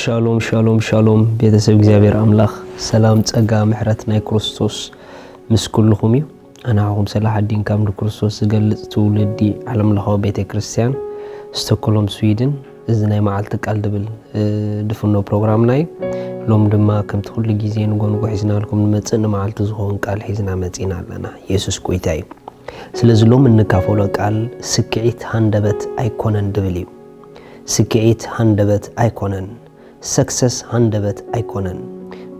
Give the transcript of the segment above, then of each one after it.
ሻሎም ሻሎም ሻሎም፣ ቤተሰብ እግዚኣብሔር ኣምላኽ፣ ሰላም፣ ጸጋ፣ ምሕረት ናይ ክርስቶስ ምስ ኩልኹም እዩ። ኣናኹም ሰላሓዲን ካብ ንክርስቶስ ዝገልጽ ትውልዲ ዓለምለኻዊ ቤተ ክርስቲያን፣ ስቶክሆልም፣ ስዊድን። እዚ ናይ መዓልቲ ቃል ድብል ድፍኖ ፕሮግራምና እዩ። ሎም ድማ ከምቲ ኩሉ ግዜ ንጎንጎ ሒዝናልኩም ንመጽእ፣ ንመዓልቲ ዝኸውን ቃል ሒዝና መጺና ኣለና። የሱስ ጎይታ እዩ። ስለዚ ሎም እንካፈሎ ቃል ስክዒት ሃንደበት ኣይኮነን ድብል እዩ። ስክዒት ሃንደበት ኣይኮነን። ሰክሰስ ሃንደበት ኣይኮነን።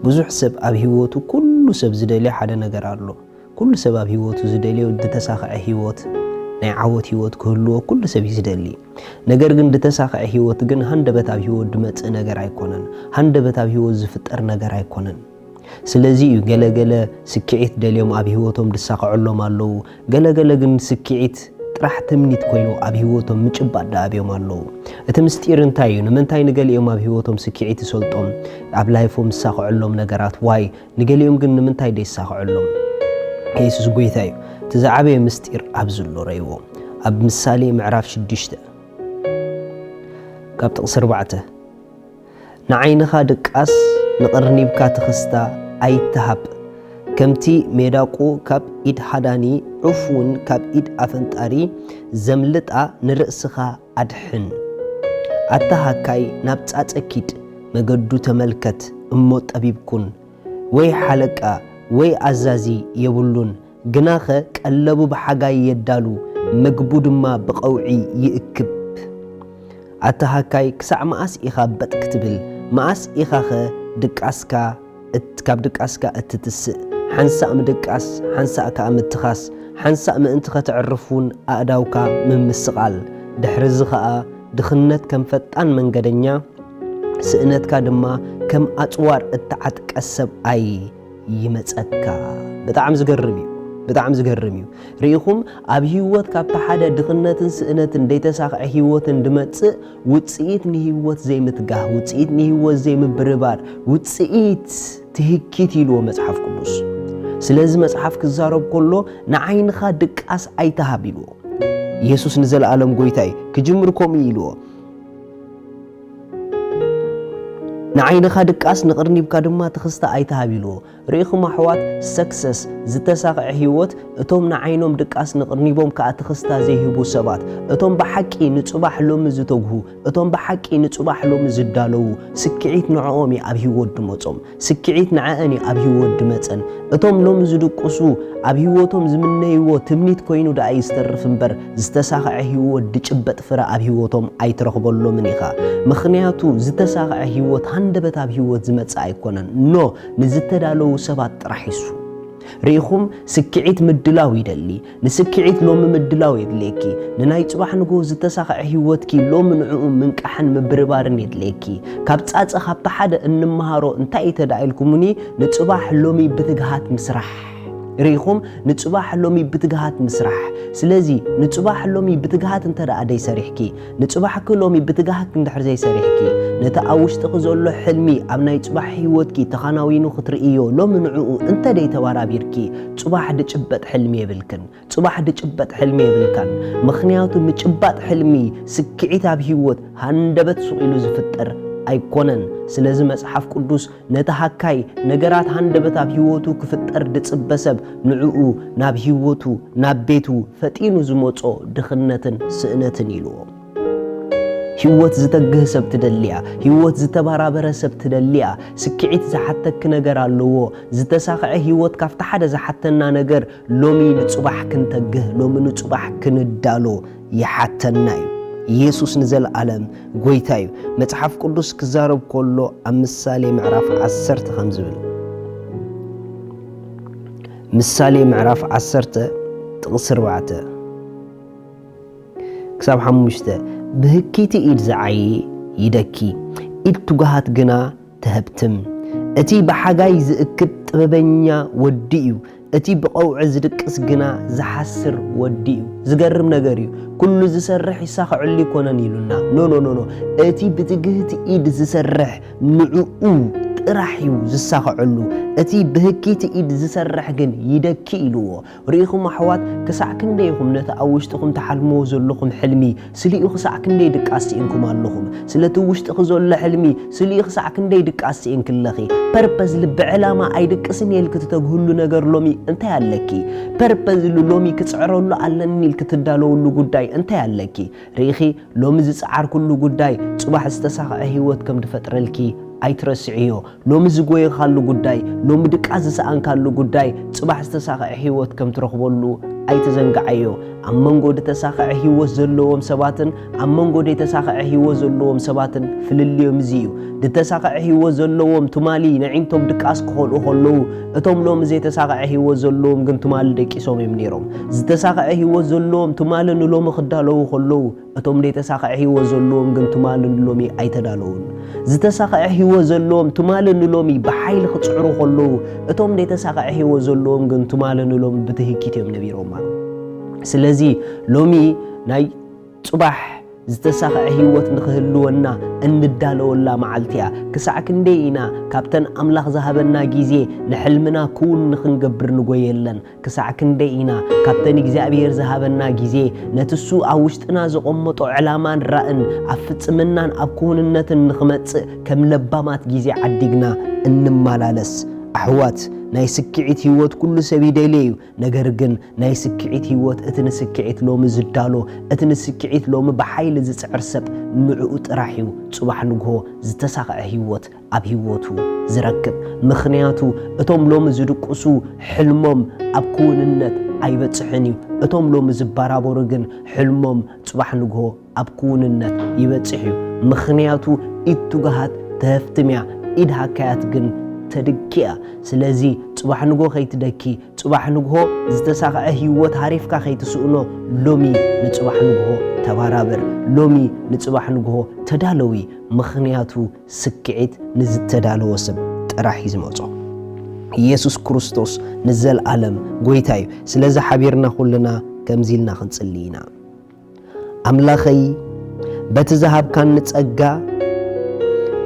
ብዙሕ ሰብ ኣብ ህይወቱ፣ ኩሉ ሰብ ዝደልዮ ሓደ ነገር ኣሎ። ኩሉ ሰብ ኣብ ህይወቱ ዝደልዮ ዝተሳኽዐ ህይወት፣ ናይ ዓወት ህይወት ክህልዎ ኩሉ ሰብ እዩ ዝደሊ። ነገር ግን ዝተሳኽዐ ህይወት ግን ሃንደበት ኣብ ህይወት ዝመጽእ ነገር ኣይኮነን። ሃንደበት ኣብ ህይወት ዝፍጠር ነገር ኣይኮነን። ስለዚ እዩ ገለገለ ስክዒት ደልዮም ኣብ ህይወቶም ዝሳኽዐሎም ኣለዉ። ገለገለ ግን ስክዒት ጥራሕ ትምኒት ኮይኑ ኣብ ህይወቶም ምጭባጥ ደኣብዮም ኣለዉ። እቲ ምስጢር እንታይ እዩ? ንምንታይ ንገሊኦም ኣብ ህይወቶም ስክዒት ይሰልጦም፣ ኣብ ላይፎም ዝሳኽዐሎም ነገራት ዋይ፣ ንገሊኦም ግን ንምንታይ ደይሳኽዐሎም? የሱስ ጎይታ እዩ። እቲ ዝዓበየ ምስጢር ኣብዚ ኣሎ፣ ረእይዎ። ኣብ ምሳሌ ምዕራፍ ሽዱሽተ ካብ ጥቕሲ ኣርባዕተ፣ ንዓይንኻ ድቃስ ንቕርኒብካ ትኽስታ ኣይትሃብ። ከምቲ ሜዳቁ ካብ ኢድ ሃዳኒ፣ ዑፍ እውን ካብ ኢድ ኣፈንጣሪ ዘምልጣ ንርእስኻ ኣድሕን። ኣታ ሃካይ፣ ናብ ጻጸ ኪድ፣ መገዱ ተመልከት እሞ ጠቢብ ኩን። ወይ ሓለቃ ወይ ኣዛዚ የብሉን፣ ግናኸ ቀለቡ ብሓጋይ የዳሉ፣ ምግቡ ድማ ብቐውዒ ይእክብ። ኣታ ሃካይ፣ ክሳዕ መኣስ ኢኻ በጥ ክትብል? መኣስ ኢኻኸ ድቃስካ እት-፣ ካብ ድቃስካ እትትስእ? ሓንሳእ ምድቃስ፣ ሓንሳእ ከኣ ምትኻስ፣ ሓንሳእ ምእንቲ ከተዕርፍ እውን ኣእዳውካ ምምስቓል። ድሕርዚ ኸኣ ድኽነት ከም ፈጣን መንገደኛ፣ ስእነትካ ድማ ከም ኣጽዋር እተዓጥቀ ሰብኣይ ይመጸካ። ብጣዕሚ ዝገርም እዩ። ብጣዕሚ ዝገርም እዩ። ርኢኹም፣ ኣብ ህይወት ካብቲ ሓደ ድኽነትን ስእነትን ደይተሳኽዐ ህይወትን ድመጽእ ውጽኢት ንህይወት ዘይምትጋህ፣ ውጽኢት ንህይወት ዘይምብርባር፣ ውጽኢት ትህኪት ኢልዎ መጽሓፍ ቅዱስ። ስለዚ መጽሓፍ ክዛረብ ከሎ ንዓይንኻ ድቃስ ኣይትሃብ ኢልዎ። የሱስ ንዘለኣለም ጎይታ እዩ። ክጅምር ከምኡ ኢልዎ። ንዓይንኻ ድቃስ ንቕርኒብካ ድማ ትኽስታ ኣይትሃብ ኢልዎ። ርኢኹም ኣሕዋት፣ ሰክሰስ፣ ዝተሳኽዐ ህይወት፣ እቶም ንዓይኖም ድቃስ ንቕርኒቦም ከኣ ትኽስታ ዘይህቡ ሰባት፣ እቶም ብሓቂ ንጽባሕ ሎሚ ዝተግሁ፣ እቶም ብሓቂ ንጽባሕ ሎሚ ዝዳለዉ፣ ስክዒት ንዕኦም እዩ ኣብ ህይወት ድመጾም። ስክዒት ንዐአን እዩ ኣብ ህይወት ድመጸን። እቶም ሎሚ ዝድቅሱ፣ ኣብ ህይወቶም ዝምነይዎ ትምኒት ኮይኑ ደኣ እዩ ዝተርፍ እምበር፣ ዝተሳኽዐ ህይወት ድጭበጥ ፍረ ኣብ ህይወቶም ኣይትረኽበሎምን ኢኻ። ምኽንያቱ ዝተሳኽዐ ህይወት ሃንደበት ኣብ ህይወት ዝመጽእ ኣይኮነን። ኖ፣ ንዝተዳለዉ ሰባት ጥራሕ ይሱ። ርኢኹም፣ ስክዒት ምድላው ይደሊ። ንስክዒት ሎሚ ምድላው የድልየኪ። ንናይ ጽባሕ ንግሆ ዝተሳኽዐ ህይወትኪ ሎሚ ንዕኡ ምንቃሕን ምብርባርን የድልየኪ። ካብ ጻጸ ካብቲ ሓደ እንመሃሮ እንታይ እዩ ተዳ ኢልኩምኒ፣ ንጽባሕ ሎሚ ብትግሃት ምስራሕ። ርኢኹም፣ ንጽባሕ ሎሚ ብትግሃት ምስራሕ። ስለዚ ንጽባሕ ሎሚ ብትግሃት እንተ ደኣ ደይሰሪሕኪ፣ ንጽባሕኪ ሎሚ ብትግሃት እንድሕር ዘይሰሪሕኪ፣ ነቲ ኣብ ውሽጥኺ ዘሎ ሕልሚ ኣብ ናይ ጽባሕ ህይወትኪ ተኸናዊኑ ክትርእዮ ሎሚ ንዕኡ እንተ ደይተባራቢርኪ፣ ጽባሕ ድጭበጥ ሕልሚ የብልክን። ጽባሕ ድጭበጥ ሕልሚ የብልካን። ምኽንያቱ ምጭባጥ ሕልሚ ስክዒት ኣብ ህይወት ሃንደበት ሱቕ ኢሉ ዝፍጠር ኣይኮነን። ስለዚ መጽሓፍ ቅዱስ ነቲ ሃካይ ነገራት ሃንደበት ኣብ ህይወቱ ክፍጠር ድጽበ ሰብ ንዕኡ ናብ ህይወቱ፣ ናብ ቤቱ ፈጢኑ ዝመጾ ድኽነትን ስእነትን ኢልዎ። ህይወት ዝተግህ ሰብ ትደልያ፣ ህይወት ዝተባራበረ ሰብ ትደልያ። ስክዒት ዝሓተኪ ነገር ኣለዎ። ዝተሳኽዐ ህይወት ካብቲ ሓደ ዝሓተና ነገር ሎሚ ንጽባሕ ክንተግህ፣ ሎሚ ንጽባሕ ክንዳሎ ይሓተና እዩ። ኢየሱስ ንዘለኣለም ጎይታ እዩ። መጽሓፍ ቅዱስ ክዛረብ ከሎ ኣብ ምሳሌ ምዕራፍ ዓሰርተ ከም ዝብል፣ ምሳሌ ምዕራፍ ዓሰርተ ጥቕሲ ኣርባዕተ ክሳብ ሓሙሽተ፣ ብህኪቲ ኢድ ዝዓዪ ይደኪ፣ ኢድ ትጉሃት ግና ትሀብትም። እቲ ብሓጋይ ዝእክብ ጥበበኛ ወዲ እዩ፣ እቲ ብቐውዒ ዝድቅስ ግና ዝሓስር ወዲ እዩ። ዝገርም ነገር እዩ። ኩሉ ዝሰርሕ ይሳኸዐሉ ይኮነን ኢሉና። ኖ፣ ኖ፣ ኖ፣ ኖ። እቲ ብትግህቲ ኢድ ዝሰርሕ ንዕኡ ጥራሕ እዩ ዝሳኽዐሉ። እቲ ብህኪቲ ኢድ ዝሰርሕ ግን ይደኪ ኢልዎ። ርኢኹም ኣሕዋት፣ ክሳዕ ክንደይ ኢኹም ነቲ ኣብ ውሽጥኹም ትሓልምዎ ዘለኹም ሕልሚ ስሊኡ ክሳዕ ክንደይ ድቃስ ስኢንኩም ኣለኹም? ስለቲ ውሽጥኺ ዘሎ ሕልሚ ስሊኡ ክሳዕ ክንደይ ድቃስ ስኢንኪ ኣለኺ? ፐርፐዝ ልቢ ዕላማ ኣይድቅስን እየ ኢልኪ ትተግህሉ ነገር ሎሚ እንታይ ኣለኪ? ፐርፐዝ ሎሚ ክጽዕረሉ ኣለኒ ኢልኪ ትዳለውሉ ጉዳይ እንታይ ኣለኪ? ርኢኺ፣ ሎሚ ዝጸዓርኩሉ ጉዳይ ጽባሕ ዝተሳኽዐ ህይወት ከም ድፈጥረልኪ ኣይትረስዕዮ። ሎሚ ዝጎየኻሉ ጉዳይ፣ ሎሚ ድቃስ ዝሰኣንካሉ ጉዳይ ጽባሕ ዝተሳኽዐ ህይወት ከም ትረኽበሉ ኣይትዘንግዓዮ። ኣብ መንጎ ዝተሳኽዐ ህይወት ዘለዎም ሰባትን ኣብ መንጎ ዘይተሳኽዐ ህይወት ዘለዎም ሰባትን ፍልልዮም እዚ እዩ። ዝተሳኽዐ ህይወት ዘለዎም ትማሊ ነዒንቶም ድቃስ ክኾልኡ ከለዉ፣ እቶም ሎሚ ዘይተሳኽዐ ህይወት ዘለዎም ግን ትማሊ ደቂሶም እዮም ነይሮም። ዝተሳኽዐ ህይወት ዘለዎም ትማሊ ንሎሚ ክዳለዉ ከለዉ፣ እቶም ዘይተሳኽዐ ህይወት ዘለዎም ግን ትማሊ ንሎሚ ኣይተዳለዉን። ዝተሳኽዐ ህይወት ዘለዎም ትማሊ ንሎሚ ብሓይሊ ክጽዕሩ ከለዉ፣ እቶም ዘይተሳኽዐ ህይወት ዘለዎም ግን ትማሊ ንሎሚ ብትህኪት እዮም ነቢሮማ። ስለዚ ሎሚ ናይ ጽባሕ ዝተሳኽዐ ህይወት ንኽህልወና እንዳለወላ መዓልቲ እያ። ክሳዕ ክንደይ ኢና ካብተን ኣምላኽ ዝሃበና ግዜ ንሕልምና ክውን ንኽንገብር ንጎየለን? ክሳዕ ክንደይ ኢና ካብተን እግዚኣብሔር ዝሃበና ግዜ ነቲ እሱ ኣብ ውሽጥና ዘቐመጦ ዕላማን ራእን ኣብ ፍጽምናን ኣብ ክውንነትን ንኽመጽእ ከም ለባማት ግዜ ዓዲግና እንመላለስ? ኣሕዋት፣ ናይ ስክዒት ህይወት ኩሉ ሰብ ይደልዮ እዩ። ነገር ግን ናይ ስክዒት ህይወት፣ እቲ ንስክዒት ሎሚ ዝዳሎ፣ እቲ ንስክዒት ሎሚ ብሓይሊ ዝጽዕር ሰብ፣ ንዕኡ ጥራሕ እዩ ጽባሕ ንግሆ ዝተሳኽዐ ህይወት ኣብ ህይወቱ ዝረክብ። ምኽንያቱ እቶም ሎሚ ዝድቅሱ ሕልሞም ኣብ ክውንነት ኣይበጽሕን እዩ። እቶም ሎሚ ዝባራበሩ ግን ሕልሞም ጽባሕ ንግሆ ኣብ ክውንነት ይበጽሕ እዩ። ምኽንያቱ ኢድ ትጉሃት ተህፍትም እያ፣ ኢድ ሃካያት ግን ተድኪ እያ። ስለዚ ጽባሕ ንግሆ ከይትደኪ፣ ጽባሕ ንግሆ ዝተሳኽዐ ህይወት ሃሪፍካ ከይትስእኖ፣ ሎሚ ንጽባሕ ንግሆ ተባራበር። ሎሚ ንጽባሕ ንግሆ ተዳለዊ። ምኽንያቱ ስክዒት ንዝተዳለወ ሰብ ጥራሕ እዩ ዝመጾ። ኢየሱስ ክርስቶስ ንዘለኣለም ጎይታ እዩ። ስለዚ ሓቢርና ኩልና ከምዚ ኢልና ክንጽሊ ኢና። ኣምላኸይ፣ በቲ ዝሃብካኒ ጸጋ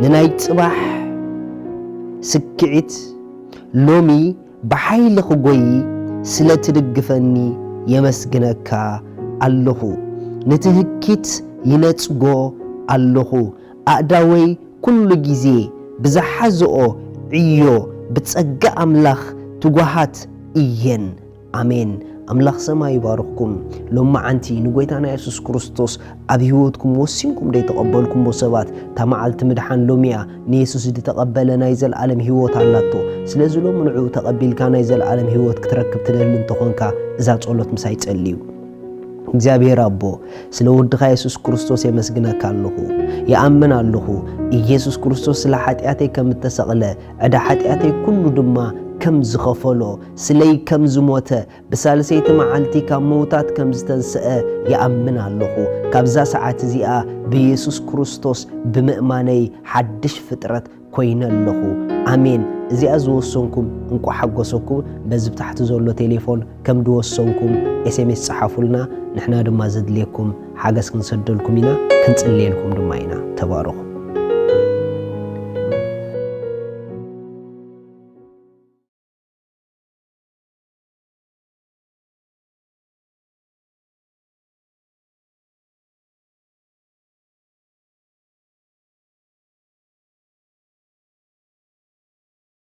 ንናይ ጽባሕ ስክዒት ሎሚ ብሓይሊ ክጎዪ ስለ ትድግፈኒ የመስግነካ ኣለኹ። ንትህኪት ይነጽጎ ኣለኹ። ኣእዳወይ ኩሉ ግዜ ብዝሓዝኦ ዕዮ ብጸጋ ኣምላኽ ትጉሃት እየን። ኣሜን። ኣምላኽ ሰማይ ይባርኽኩም። ሎማዓንቲ ንጎይታና የሱስ ክርስቶስ ኣብ ህይወትኩም ወሲንኩም ደይተቐበልኩምዎ ሰባት፣ እታ መዓልቲ ምድሓን ሎሚ እያ። ንየሱስ ዝተቐበለ ናይ ዘለኣለም ህይወት ኣላቶ። ስለዚ ሎሚ ንዕኡ ተቐቢልካ ናይ ዘለኣለም ህይወት ክትረክብ ትደሊ እንተኾንካ፣ እዛ ጸሎት ምሳይ ጸልዩ። እግዚኣብሔር ኣቦ፣ ስለ ወድኻ የሱስ ክርስቶስ የመስግነካ ኣለኹ። ይኣምን ኣለኹ፣ ኢየሱስ ክርስቶስ ስለ ሓጢኣተይ ከም እተሰቕለ፣ ዕዳ ሓጢኣተይ ኩሉ ድማ ከም ዝኸፈሎ፣ ስለይ ከም ዝሞተ፣ ብሳልሰይቲ መዓልቲ ካብ ምዉታት ከም ዝተንስአ ይኣምን ኣለኹ። ካብዛ ሰዓት እዚኣ ብየሱስ ክርስቶስ ብምእማነይ ሓድሽ ፍጥረት ኮይነ ኣለኹ። ኣሜን። እዚኣ ዝወሰንኩም እንቋዕ ሓጎሰኩም። በዚ ብታሕቲ ዘሎ ቴሌፎን ከም ዝወሰንኩም ኤስኤምኤስ ጸሓፉልና። ንሕና ድማ ዘድልየኩም ሓገዝ ክንሰደልኩም ኢና፣ ክንጽልየልኩም ድማ ኢና። ተባረኹ።